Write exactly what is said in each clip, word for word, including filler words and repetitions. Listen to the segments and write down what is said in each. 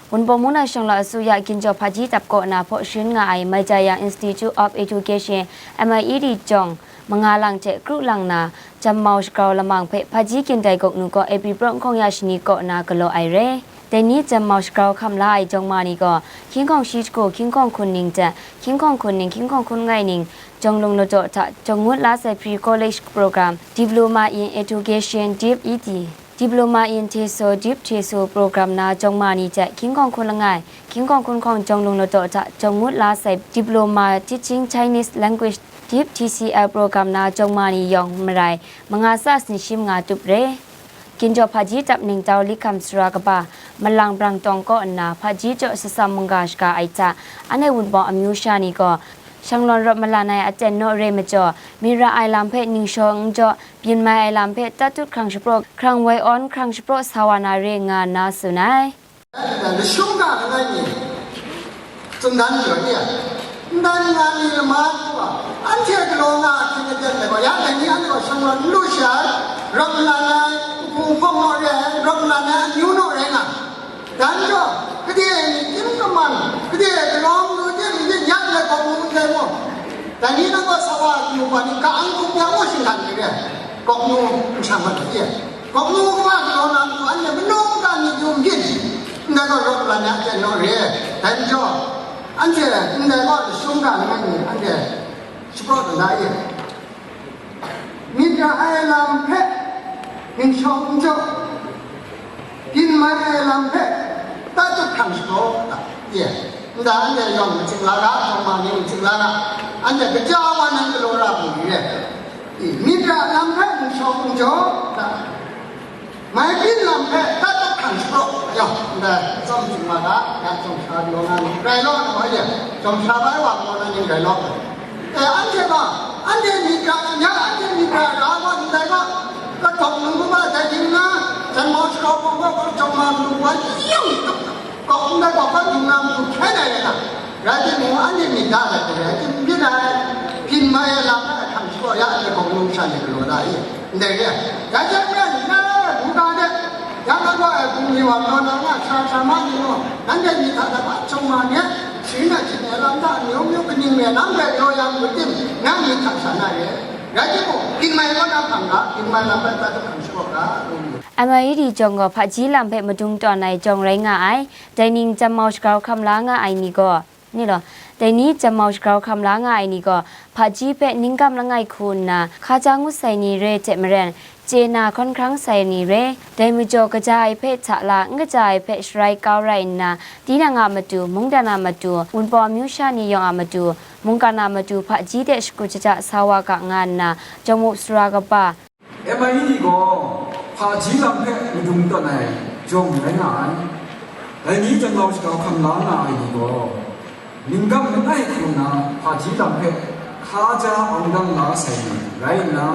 Wunpawng mung na shawng la asuya ginjaw hpaji dap kaw na hpaw sharin nga ai Maijayang Institute of Education, M I E D jawng manga lang hte kru lang na, Jammau Shagrau Lamang hpe hpaji gindai gawk nu gaw April praw n hkawng ya shani kaw na galaw ai re. Dai ni Jammau Shagrau hkam la ai jawng ma ni gaw, hkying hkawng shi shagu hkying hkawng hkun ning hte, hkying hkawng hkun ning hkying hkawng hkun ngai ning, jawng lung ladaw hta jawng ngut la sai Pre College Program, Diploma in Education, Dip E D, Diploma in Teso, Dip Teso Program na jawng ma ni hte hkying hkawng hkun langai, hkying hkawng hkun hkawng jawng lung ladaw hta jawng ngut la sai Diploma Teaching Chinese Language, Dip T C L Program na jawng ma ni yawng marai, manga tsa sinshim nga tup re. Ginjaw hpaji dap ningtau Likham Sara kaba, Malang Brang Tawng kaw nna hpaji jaw shatsam mungga shaga ai hta, anhte Wunpawng amyu sha ni gaw, shanglawn rawt malan ai aten naw re majaw, myit ra ai lam hpe ningshaw n jaw, byin mai ai lam hpe tatut hkrang shapraw, hkrang woi awn hkrang shapraw sa wa na re nga nna tsun ai. Lashung ga langai mi, tsun dan jaw ni a, ndai nga mi lama hku a, anhte galaw nga ahkying aten ai gaw, ya dai ni anhte gaw shanglawn n lu sha ai, rawt malan ai, nhku hpawng naw re ai, rawt malan ai amyu naw rai nga. Dan jaw, gade ni tim kaman, gade galaw mu tim ni yan ai gaw mu ndai mu. Dai ni nang gaw sa wa akyu wa ni ka an kup ya mu shinggan ni re, gaw mu n shang mat ai. Gaw mu kaba galaw na matu anhte manu mada ni yu n byin, ndai gaw rawt malan ai aten naw re ai. Dai majaw, anhte ndai gaw lashung ga langai mi anhte shapraw dat na ye. Myit ra ai lam hpe ningshaw n jaw, byin mai ai lam hpe tatut hkrang shapraw dat ye. Nda anhte yawng matsing la ga, jawng ma ni matsing la ga, anhte kaja wa nan galaw ra mu ni re. I, myit ra lam hpe ningshaw n jaw, da. Mai byin lam hpe tatut hkrang shapraw, ya, ndai, tsawm tsun wa ga, ya, jawng sha law na ni, rai law, na wa ye, jawng sha bai wa law na ni, rai law. E, anhte ga, anhte myit ra, ya, anhte myit ra, ra wa ndai ga, ka tawk nu ga, dai ting na, jan mau shakau bawng ga, jawng ma nu wa, yang, Kawk n dat kawk kawk dung na mung hkyen ai rai na, rai timung, anhte myit da ai hte rai tim byin ai, byin mai ai lam ai hkam shapraw ya anhte hpawng num sha ni galaw da i? Ndai re ai. Dai hte maren, na rai ai hkungga de, yang agwa ai bungli wa maw na nga, sara sara ma ni maw, nanhte myit hta dat wa, jawng ma ni, sharin ai hte lam hta, amyu myu kaning re, nang hpe yaw ya mayu tim, nang myit hta sha na re. Rai timung, byin mai kaw na hkam ga, byin mai lam bai hta hkam shapraw ga, ngu mu. M I E D jawng gaw hpaji lam hpe madung tawn ai jawng rai nga ai. Dai ning Jammau Shagrau hkam la nga ai ni gaw, ni law, dai ni Jammau Shagrau hkam la nga ai ni gaw, hpaji hpe ningkam langai hku nna, hkaja ngut sai ni re hte maren, chye na hkawn hkrang sai ni re, dai majaw kaja ai hpe hta la, n kaja ai hpe sharai kau rai nna, tinang a matu, mungdan a matu, Wunpawng amyu sha ni yawng a matu, mungkan a matu hpaji de shakut shaja sa wa ga nga nna, jawng mup sara kaba, M I E D gaw hpaji lam hpe madung tawn ai jawng rai nga ai. Dai ni Jammau Shagrau hkam la nga ai ni gaw, ningkam langai hku nna hpaji lam hpe hkaja awng dang la sai ni rai nna,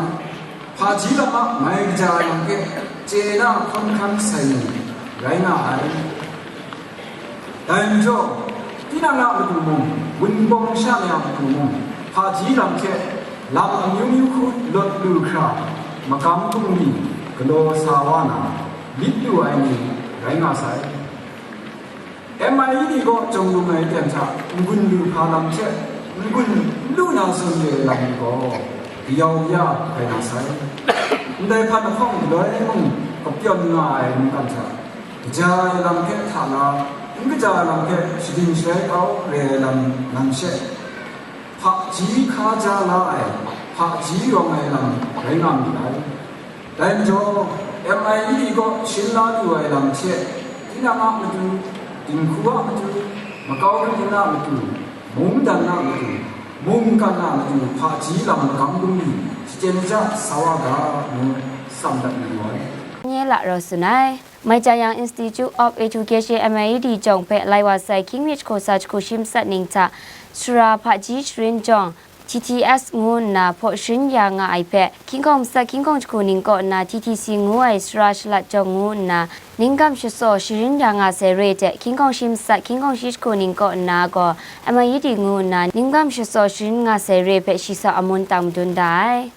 hpaji lam a mai kaja ai lam hpe chye na hkawn hkrang sai ni rai nga ai. Dai majaw, tinang a matu mung, Wunpawng masha ni a matu mung, hpaji lam hte lam amyu myu hku lawt lu hkra, magam bungli galaw sa wa na, myit lu ai ni rai nga sai. M I E D gaw jawng lung ai ten hta n-gun lu hpa lam hte n-gun n lu na zawn re ai lam gaw, kayau ya rai na sai. Ndai hpan ahkawng galoi mung kapyawn nga ai mungkan hta, kaja ai lam hpe hta la, n kaja ai lam hpe shading shalai kau re ai lam nan she, hpaji hkaja la ai, hpaji rawng ai lam rai nga myit ai. Dai majaw, M I E D gaw shin la lu ai lam hte, tinang a matu, dinghku a matu, makau kaning a matu, mungdan a matu, mungkan a matu, hpaji lam magam bungli, shachyen shaja sa wa ga, ngu tsam dat na ru ai. Nye la rau tsun ai. Maijayang Institute of Education, M I E D jawng hpe lai wa sai hkying myit jahku sa jahku shi matsat ning hta, sara hpaji sharin jawng, T T S ngu nna hpaw sharin ya nga ai hpe, hkying hkawng matsat hkying hkawng jahku ning kaw nna T T C ngu ai sara shalat jawng ngu nna, ningkam shatsaw sharin ya nga sai re hte, hkying hkawng shi matsat hkying hkawng shi jahku ning kaw nna gaw, M I E D ngu nna ningkam shatsaw sharin nga sai re hpe shi sa amun tang madun da ai.